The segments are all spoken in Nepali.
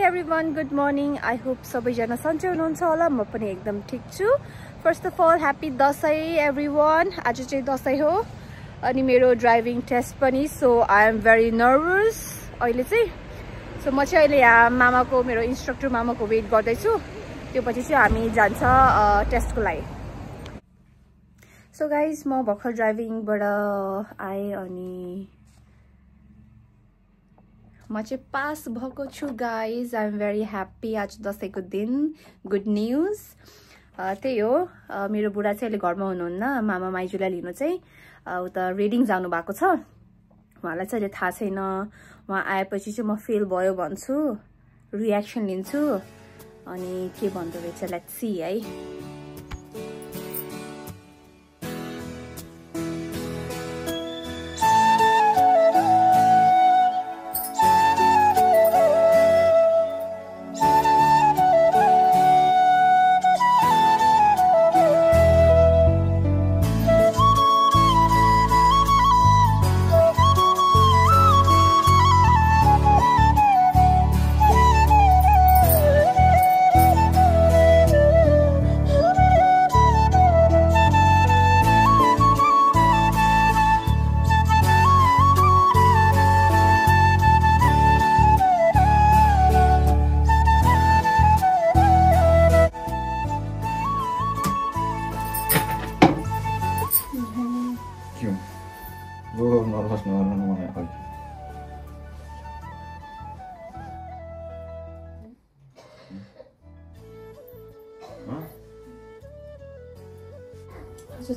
everyone, good morning. I hope सबैजना सन्चै हुनुहुन्छ होला. म पनि एकदम ठीक छु. First of all, happy Dashain everyone. आज चाहिँ दशैं हो अनि मेरो ड्राइभिङ टेस्ट पनि, so I am very nervous अहिले चाहिँ. So म चाहिँ अहिले यहाँ मामाको, मेरो इन्स्ट्रक्टर मामाको वेट गर्दै छु. त्यो पछि चाहिँ हामी जान्छ टेस्टको लागि. So guys, म भर्खर ड्राइभिङबाट आएँ अनि म चाहिँ पास भएको छु guys. I am very happy. आज दशैंको दिन. गुड न्युज त्यही हो. मेरो बुढा चाहिँ अहिले घरमा हुनुहुन्न. मामा माइजूलाई लिनु चाहिँ उता रेडिङ जानु भएको छ. उहाँलाई चाहिँ अहिले थाहा छैन. उहाँ आएपछि चाहिँ म फेल भयो भन्छु, रियाक्सन लिन्छु अनि के भन्दो रहेछ लेट्स सी है.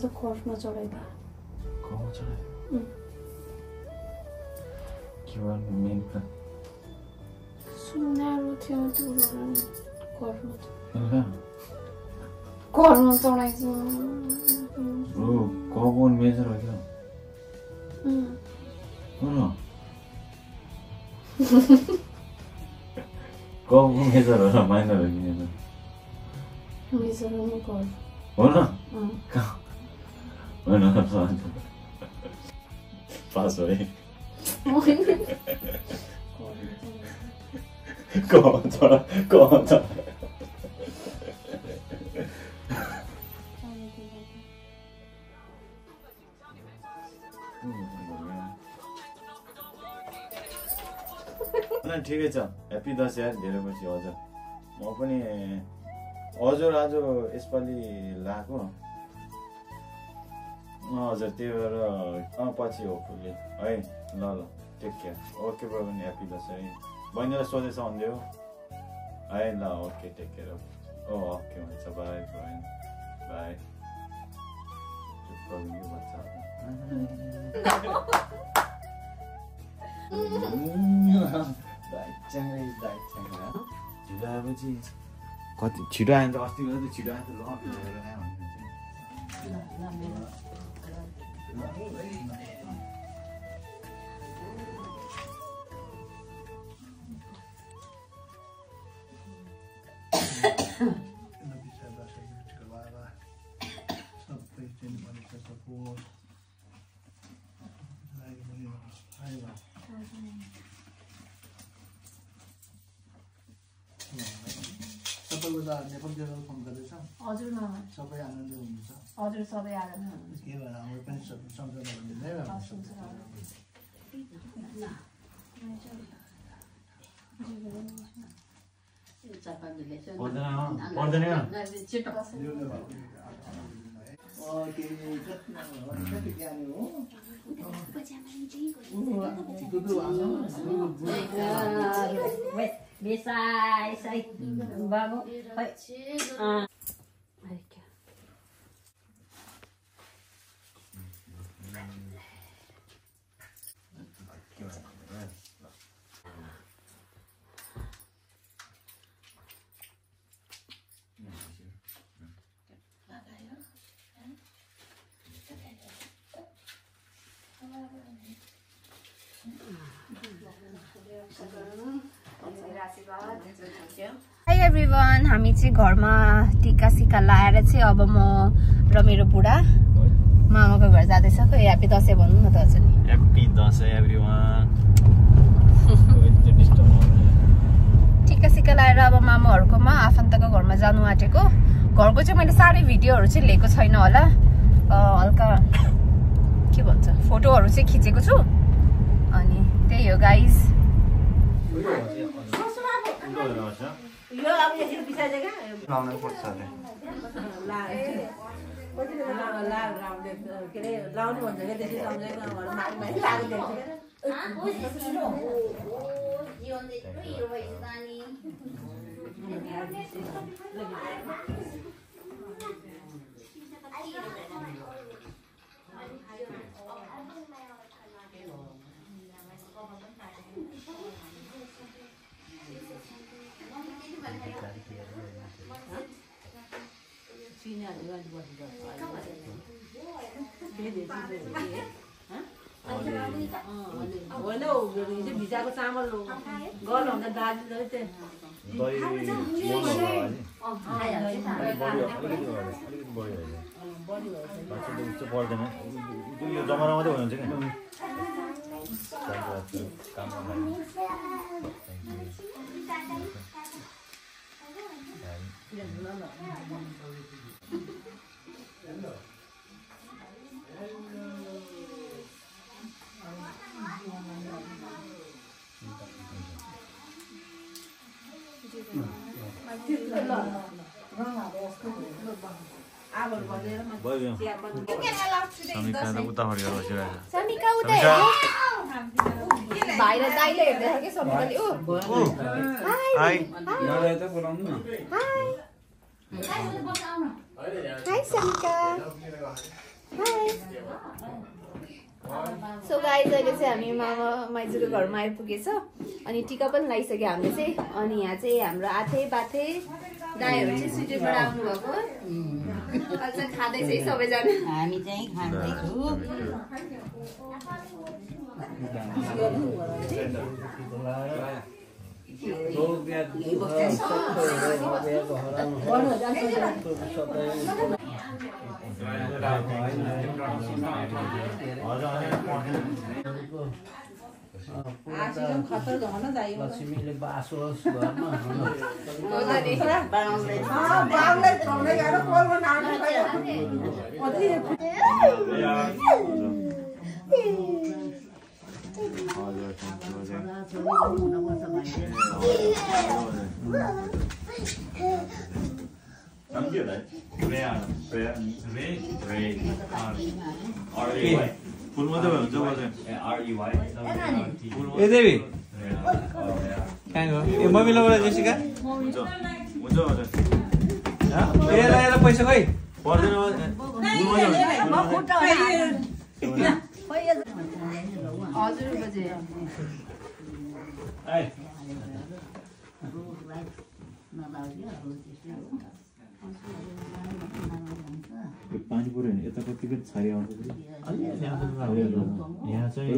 तो कोर्टमा चढाइदा कोमा चढाइ के गर्नु मेन प्लान सुन्नारो थियो त्यो कोर्टमा चढाइछ. ब्रो कबन मेजर हो क्या. कबन मेजर हो र माइनर हो कि मेजर हो कोर्ट हो न. पास हो है. ठिकै छ. ह्याप्पी दशैं यार. धेरै पछि हजुर म पनि हजुर आज यसपालि लाएको हजुर. त्यही भएर पछि हो फुल्ली है. ल ल टेक केयर. Okay bro. पनि ह्याप्पी दशैं. बहिनीलाई सोधेछ अन्देऊ है. ल ओके टेक केयर. ओके हुन्छ. बाई बहिनी बाई. कति छिटो आयो त. अस्ति त छिटो आयो त. हजुर सबै आनन्द हुन्छ. हजुर सबै आनन्द हुन्छ. के भएर हाम्रो पनि सम्झना भन्दै हाई एभ्रिवान. हामी चाहिँ घरमा टिका सिका लाएर चाहिँ अब म र मेरो बुढा मामाको घर जाँदैछ. खोइ ह्याप्पी दशैं भन्नु न त हजुर. Happy Dashain everyone. टिका लगाएर अब मामाहरुकोमा आफन्तको घरमा जानु आँटेको। घरको चाहिँ मैले सारै भिडियोहरु चाहिँ लिएको छैन होला, हल्का के भन्छ फोटोहरु चाहिँ खिचेको छु। अनि त्यही हो गाइज। यो अब यसरी बिसाइदे के लाउनै पर्छ अरे लाउनु भन्छ के त्यसरी सम्झेको घरमा माथि लागेको देख्छ भिजाको चामल गल हुँदा दाजु चाहिँ पर्दैन यो जमाना मात्रै हुन्छ सो गाइज अहिले चाहिँ हामी मामा माइजूको घरमा आइपुगेछ अनि टिका पनि लगाइसक्यो हामीले चाहिँ। अनि यहाँ चाहिँ हाम्रो आथे बाथे दाइहरु चाहिँ स्विटरबाट आउनु भएको अझ खाँदैछ है सबैजना। हामी चाहिँ खाँदैछु लक्ष्मीले बास होस् घरमा फुल मात्रै हुन्छ ए देवी कहाँ गयो ए मम्मीलाई जेसिका हुन्छ हुन्छ हजुर ए ल पैसा खै पर्दैन हजुर बजे पानी पऱ्यो भने यता कतिको छारी आउँछ यहाँ चाहिँ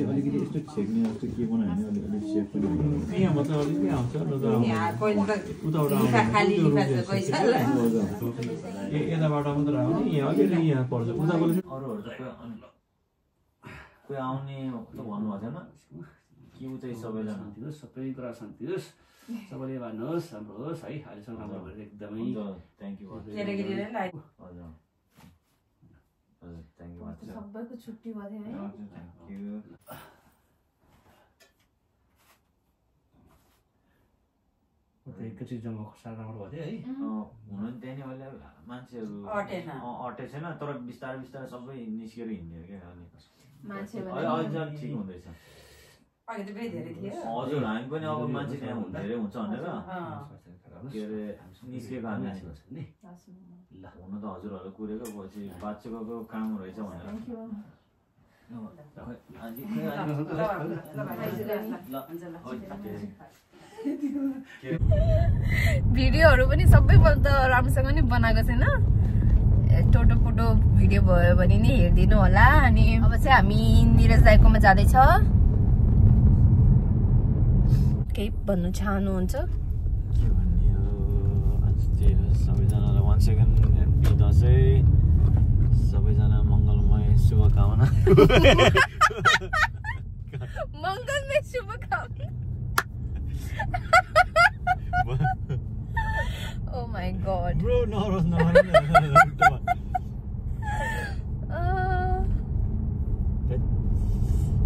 अलिकति यस्तो छेक्ने जस्तो के बनायो भने अलिक सेफ पनि यहाँ मात्र अलिकति आउँछ यताबाट मात्र आउने यहाँ अलिअलि यहाँ पर्छ उताबाट अरूहरू त कोही आउने त भन्नुभएको थिएन कि ऊ चाहिँ सबैजना सबै कुरा शान्ति होस् सबैले भन्नुहोस् राम्रो होस् है अहिलेसम्म राम्रो भएर एकदमै थ्याङ्क यू हजुर हजुर थ्याङ्क यू सबैको छुट्टी भयो है। थ्याङ्क यू एकैचोटि जम्मा साह्रो राम्रो भयो है हुनु नि त्यहाँ नि अहिले मान्छेहरू अटेछैन तर बिस्तारै बिस्तारै सबै निस्केर हिँड्ने क्या अनि अहिले ठिक हुँदैछ हजुर हामी पनि अब मान्छे त्यहाँ धेरै हुन्छ भनेर के अरे निस्केको हामी हुन त हजुरहरू कुरेको पछि बाच्चोको काम रहेछ भनेर भिडियोहरु पनि सबैभन्दा राम्रोसँग नि बनाएको छैन, टोटो फोटो भिडियो भयो भने नि हेरिदिनु होला। अनि अब चाहिँ हामी निरज दाइकोमा जाँदैछ। केही भन्नु चाहनुहुन्छ? के भन्ने हो, आज सबैजनालाई 1 सेकेन्ड ह्याप्पी दसैँ, सबैजना मङ्गलमय शुभकामना। मङ्गलमय शुभकामना ब्रो नरोस् न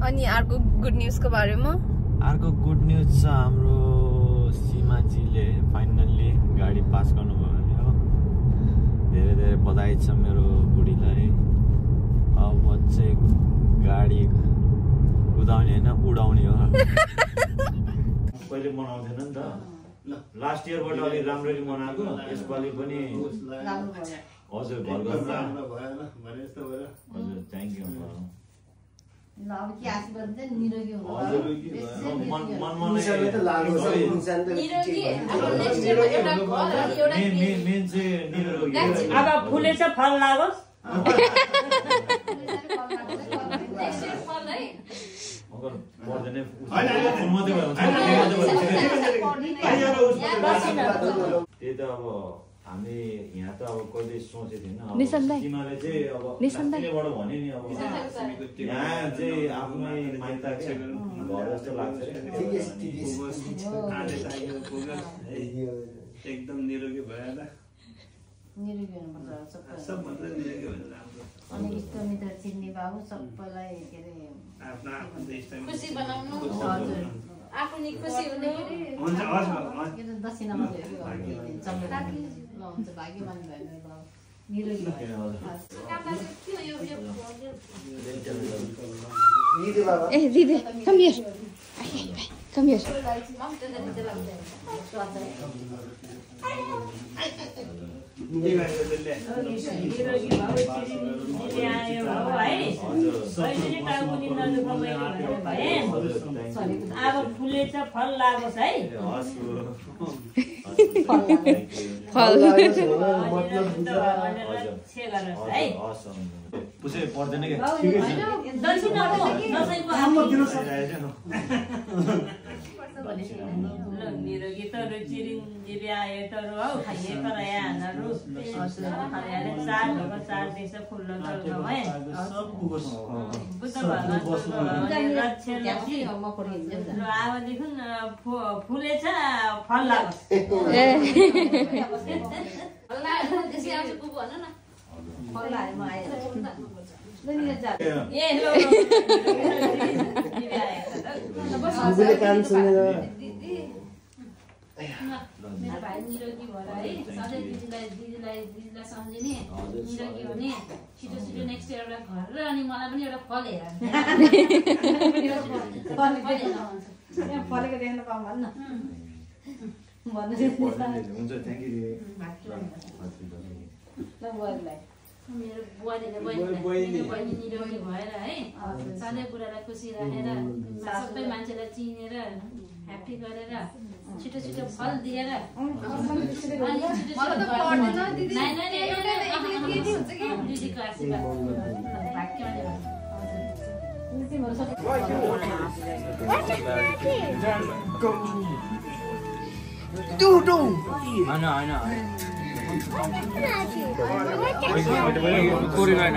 अनि अर्को गुड न्युजको बारेमा अर्को गुड न्युज छ हाम्रो सीमाजीले फाइनल्ली गाडी पास गर्नुभयो हो धेरै धेरै बधाई छ मेरो बुढीलाई अब चाहिँ गाडी कुदाउने हैन उडाउने हो पहिले मनाउँदैन नि त लास्ट इयरबाट अलि राम्ररी मनाएको यसपालि पनि हजुर भल गर्न हजुर थ्याङ्क यू ल अब के आशीर्वाद चाहिँ निरोगी हुनु अब फुलेछ फल लागोस् त्यही त अब हामी यहाँ त अब कहिले सोचेको थिएन सीमाले चाहिँ अब साथीबाट भने नि अब यहाँ चाहिँ आफ्नै माइत घर जस्तो लाग्छ एकदम निरोगी भएर निरोगी हुनुपर्छ सबभन्दा निरोगी भएर राम्रो अनि इष्टमित्र चिन्ने बाबु सबैलाई के अरे खुसी बनाउनु हजुर आफू नि खुसी हुने हुन्छ हस् दक्षिणामा हुन्छ भाग्यवान भयो निरोगी ए दिदी कम हियर कम हियर अब फुलेछ फल लागोस् है पर्दैन क्या निरोगी तरू चिरिन्जिरी आयो तरू हौ खाइए करायाहरू चाडहरूको चाड देख्छ फुल्न चल्न है बुद्ध अबदेखि फुलेछ फल लागोस् मेरो भाइ निरोगी भएर है सधैँ दिदीलाई सम्झिने निरोगी हुने छिटो छिटो नेक्स्ट इयर एउटा घर र अनि मलाई पनि एउटा फल हेर फलेको देख्न पाऊँ भन्न मेरो बहिनी निरोगी भएर है सधैँ बुढालाई खुसी राखेर सबै मान्छेलाई चिनेर ह्याप्पी गरेर छिटो छिटो फल दिएर दिदीको आशीर्वाद होइन